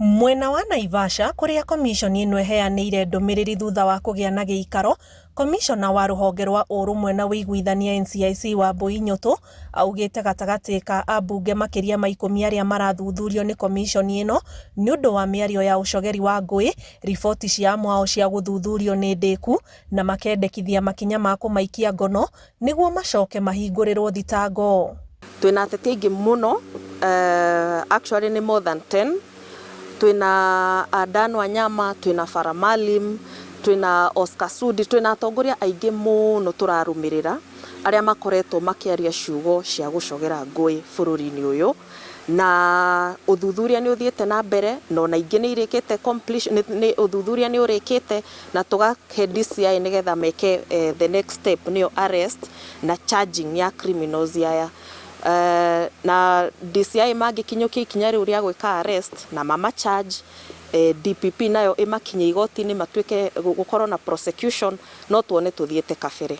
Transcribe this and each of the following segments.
Mwena wa Naivasha kũrĩa komiconi ĩno ĩheanĩire ndũmĩrĩri thutha wa kũgĩa na gĩikaro, komicona wa rũhonge rwa ũrũmwe na ũiguithania NCIC Wambũi Nyũtũ augĩte gatagatĩ ka ambunge makĩria ma ikũmi arĩa marathuthurio nĩ komiconi ĩno nĩ ũndũ wa mĩario ya ũcogeri wa ngũĩ, riboti cia amwe ao cia gũthuthurio nĩ ndĩku na makendekithia makinya ma kũmaikia ngono nĩguo macoke mahingũrĩrwo thitango. Twĩna ateti aingĩ mũno, actually nĩ more than 10. Twĩna Dan Wanyama, twĩna Farah Maalim, twĩna Oscar Sudi, twĩna atongoria aingĩ mũno tũrarũmĩrĩra arĩa makoretwo makĩaria ciugo cia gũcogera ngũĩ bũrũri-inĩ ũyũ, na ũthuthuria nĩ ũthiĩte na mbere na ona ingĩ nĩ irĩkĩte completion, nĩ ũthuthuria nĩ ũrĩkĩte na tũgahe DCI nĩgetha meke the next step nĩyo arrest na charging ya criminals aya. Na DCI mangĩkinyũkia ikinya rĩu rĩa gwĩka arrest na mama charge, DPP nayo ĩmakinyie igoti-inĩ matuĩke gũkorwo na prosecution, no tuone tũthiĩte kabere.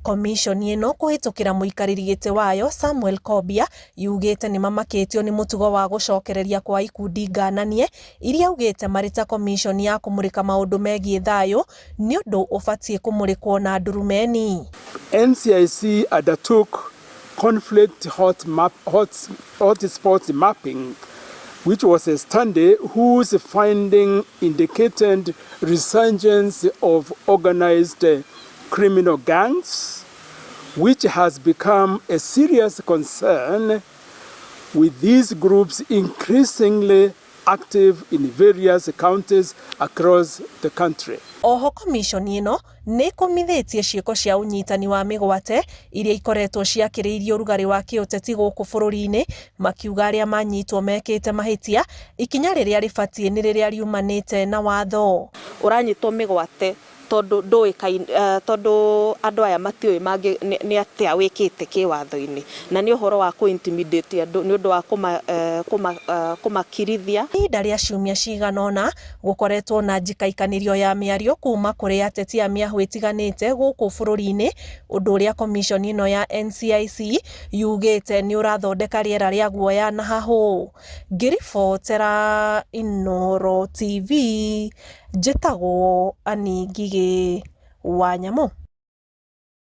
Komiconi ĩno kũhĩtũkĩra mũikarĩri gĩtĩ wayo Samuel Kobia yugĩte nĩ mamakĩtio nĩ mũtugo wa gũcokereria kwa ikundi ngananie iria augĩte marĩ ta komiconi ya kũmũrĩka maũndũ megiĩ thayũ nĩ ũndũ ũbatiĩ kũmũrĩkwo na ndurumeni. NCIC undertook conflict hot map, hot, hotspot mapping, which was a study whose finding indicated resurgence of organized criminal gangs, which has become a serious concern with these groups increasingly active in various counties across the country. Oho komiconi ĩno nĩ ĩkũmithĩtie ciĩko cia ũnyitani wa mĩgwate iria ikoretwo ciakĩrĩirie ũrugarĩ wa kĩũteti gũkũ bũrũri-inĩ, makiuga arĩa manyitwo mekĩte mahĩtia ikinya rĩrĩa rĩbatiĩ nĩ rĩrĩa riumanĩte na watho. Ũranyitwo mĩgwate tondũ ndũĩkaine, tondũ andũ aya matiũĩ mangĩ nĩ atĩa wĩkĩte kĩwatho-inĩ, na nĩ ũhoro wa kũ intimidate andũ nĩ ũndũ wa kũmakirithia. Ihinda rĩa ciumia cigana ũna gũkoretwo na njikaikanĩrio ya mĩario kuma kũrĩ ateti a mĩahũ ĩtiganĩte gũkũ bũrũri-inĩ, ũndũ ũrĩa komiconi ĩno ya NCIC yugĩte nĩ ũrathondeka rĩera rĩa guoya na hahũ. Ngĩribotera Inooro TV, njĩtagwo Annie Ngigĩ wa Nyamũ.